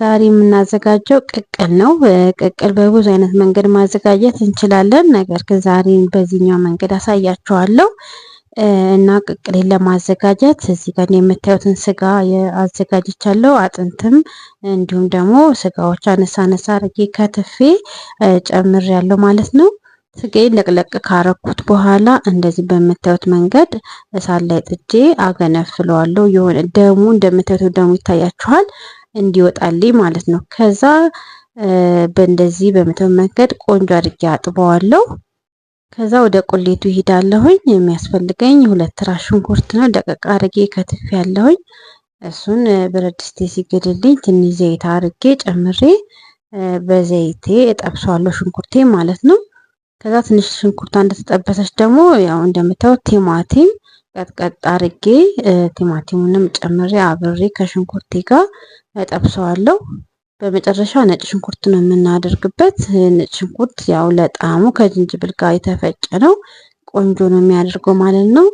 ዛሬ የምናዘጋጀው ቅቅል ነው። ቅቅል በብዙ አይነት መንገድ ማዘጋጀት እንችላለን። ነገር ግን ዛሬ በዚህኛው መንገድ አሳያችኋለሁ። እና ቅቅሌን ለማዘጋጀት እዚህ ጋር የምታዩትን ስጋ አዘጋጅቻለሁ። አጥንትም እንዲሁም ደግሞ ስጋዎች አነሳ አነሳ አድርጌ ከትፌ ጨምሬያለሁ ማለት ነው። ስጋዬን ለቅለቅ ካረኩት በኋላ እንደዚህ በምታዩት መንገድ እሳት ላይ ጥጄ አገነፍለዋለሁ። የሆነ ደሙ እንደምታዩት ደሙ ይታያችኋል እንዲወጣልኝ ማለት ነው። ከዛ በእንደዚህ በምታዩት መንገድ ቆንጆ አድርጌ አጥበዋለሁ። ከዛ ወደ ቁሌቱ ይሄዳለሁኝ። የሚያስፈልገኝ 2 ራስ ሽንኩርት ነው። ደቀቅ አድርጌ ከትፌ ያለሁኝ እሱን ብረት ድስቴ ሲግልልኝ ትንሽ ዘይት አድርጌ ጨምሬ በዘይቴ እጠብሰዋለሁ ሽንኩርቴ ማለት ነው። ከዛ ትንሽ ሽንኩርቷ እንደተጠበሰች ደግሞ ያው እንደምታዩት ቲማቲም ቀጥቀጥ አድርጌ ቲማቲሙንም ጨምሬ አብሬ ከሽንኩርቴ ጋር እጠብሰዋለሁ። በመጨረሻ ነጭ ሽንኩርት ነው የምናደርግበት። ነጭ ሽንኩርት ያው ለጣዕሙ ከዝንጅብል ጋር የተፈጨ ነው፣ ቆንጆ ነው የሚያደርገው ማለት ነው።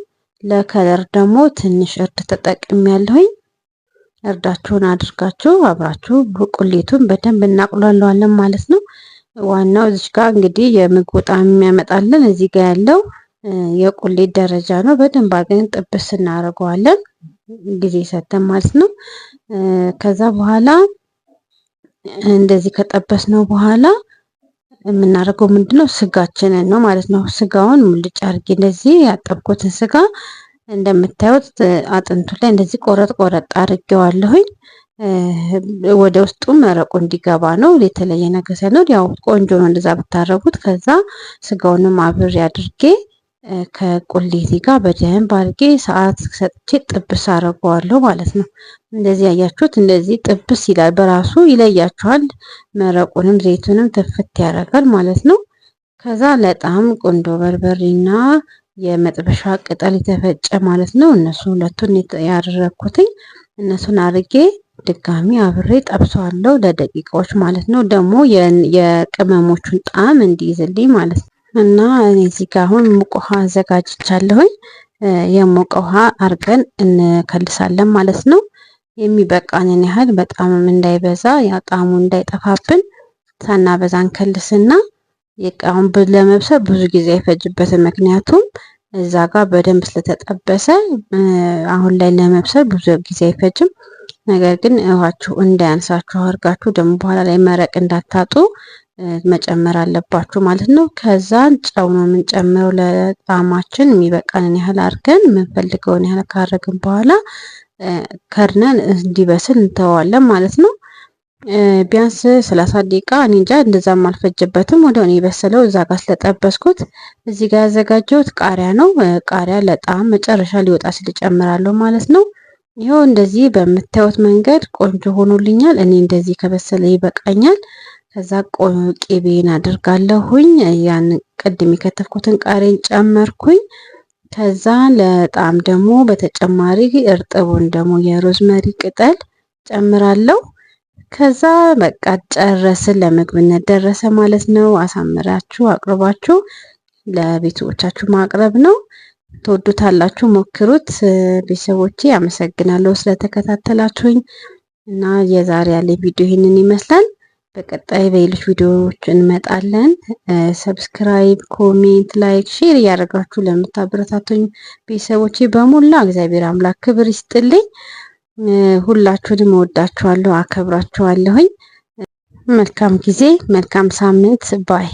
ለ color ደግሞ ትንሽ እርድ ተጠቅሜያለሁኝ። እርዳችሁን አድርጋችሁ አብራችሁ ቁሌቱን በደንብ እናቁላለዋለን ማለት ነው። ዋናው እዚህ ጋር እንግዲህ የምግቡ ጣዕም የሚያመጣልን እዚህ ጋር ያለው የቁሌት ደረጃ ነው። በደንብ አድርገን ጥብስ እናደርገዋለን ጊዜ ሰተን ማለት ነው። ከዛ በኋላ እንደዚህ ከጠበስነው በኋላ የምናደርገው ምንድነው? ስጋችንን ነው ማለት ነው። ስጋውን ሙልጭ አድርጌ እንደዚህ ያጠብኩትን ስጋ እንደምታዩት አጥንቱ ላይ እንደዚህ ቆረጥ ቆረጥ አድርጌዋለሁኝ። ወደ ውስጡ መረቁ እንዲገባ ነው። የተለየ ነገር ሳይኖር ያው ቆንጆ ነው እንደዛ ብታረጉት። ከዛ ስጋውንም አብሬ አድርጌ ከቁሌቴ ጋር በደንብ አድርጌ ሰዓት ሰጥቼ ጥብስ አደርገዋለሁ ማለት ነው። እንደዚህ ያያችሁት እንደዚህ ጥብስ ይላል፣ በራሱ ይለያችኋል። መረቁንም ዘይቱንም ትፍት ያደርጋል ማለት ነው። ከዛ ለጣም ቁንዶ በርበሬና የመጥበሻ ቅጠል የተፈጨ ማለት ነው። እነሱ ሁለቱን ያደረግኩትኝ እነሱን አድርጌ ድጋሚ አብሬ ጠብሰዋለሁ ለደቂቃዎች ማለት ነው። ደግሞ የቅመሞቹን ጣዕም እንዲይዝልኝ ማለት ነው። እና እኔ እዚህ ጋር አሁን ሙቅ ውሃ አዘጋጅቻለሁኝ። የሞቀ ውሃ አርገን እንከልሳለን ማለት ነው። የሚበቃንን ያህል በጣምም እንዳይበዛ ያው ጣዕሙ እንዳይጠፋብን ሳናበዛ እንከልስና የቃውን ለመብሰል ብዙ ጊዜ አይፈጅበትም። ምክንያቱም እዛ ጋር በደንብ ስለተጠበሰ አሁን ላይ ለመብሰል ብዙ ጊዜ አይፈጅም። ነገር ግን ውሃችሁ እንዳያንሳችሁ አድርጋችሁ ደግሞ በኋላ ላይ መረቅ እንዳታጡ መጨመር አለባችሁ ማለት ነው። ከዛን ጨው ነው የምንጨምረው ለጣዕማችን የሚበቃንን ያህል አድርገን የምንፈልገውን ያህል ካረግን በኋላ ከድነን እንዲበስል እንተዋለን ማለት ነው። ቢያንስ 30 ደቂቃ፣ እኔ እንጃ እንደዛም አልፈጀበትም። ወዲያው ነው የበሰለው እዛ ጋር ስለጠበስኩት። እዚህ ጋር ያዘጋጀሁት ቃሪያ ነው። ቃሪያ ለጣዕም መጨረሻ ሊወጣ ሲል እጨምራለሁ ማለት ነው። ይኸው እንደዚህ በምታዩት መንገድ ቆንጆ ሆኖልኛል። እኔ እንደዚህ ከበሰለ ይበቃኛል። ከዛ ቂቤን አድርጋለሁኝ። ያን ቅድም የከተፍኩትን ቃሪያን ጨመርኩኝ። ከዛ ለጣዕም ደግሞ በተጨማሪ እርጥቡን ደግሞ የሮዝመሪ ቅጠል ጨምራለሁ። ከዛ በቃ ጨረስን፣ ለምግብነት ደረሰ ማለት ነው። አሳምራችሁ አቅርባችሁ ለቤተሰቦቻችሁ ማቅረብ ነው። ትወዱታላችሁ፣ ሞክሩት። ቤተሰቦቼ አመሰግናለሁ ስለተከታተላችሁኝ እና የዛሬ ያለ ቪዲዮ ይህንን ይመስላል። በቀጣይ በሌሎች ቪዲዮዎች እንመጣለን። Subscribe፣ comment፣ like፣ share እያደረጋችሁ ለምታበረታቱኝ ቤተሰቦቼ በሙላ እግዚአብሔር አምላክ ክብር ይስጥልኝ። ሁላችሁንም እወዳችኋለሁ፣ አከብራችኋለሁኝ። መልካም ጊዜ፣ መልካም ሳምንት bye።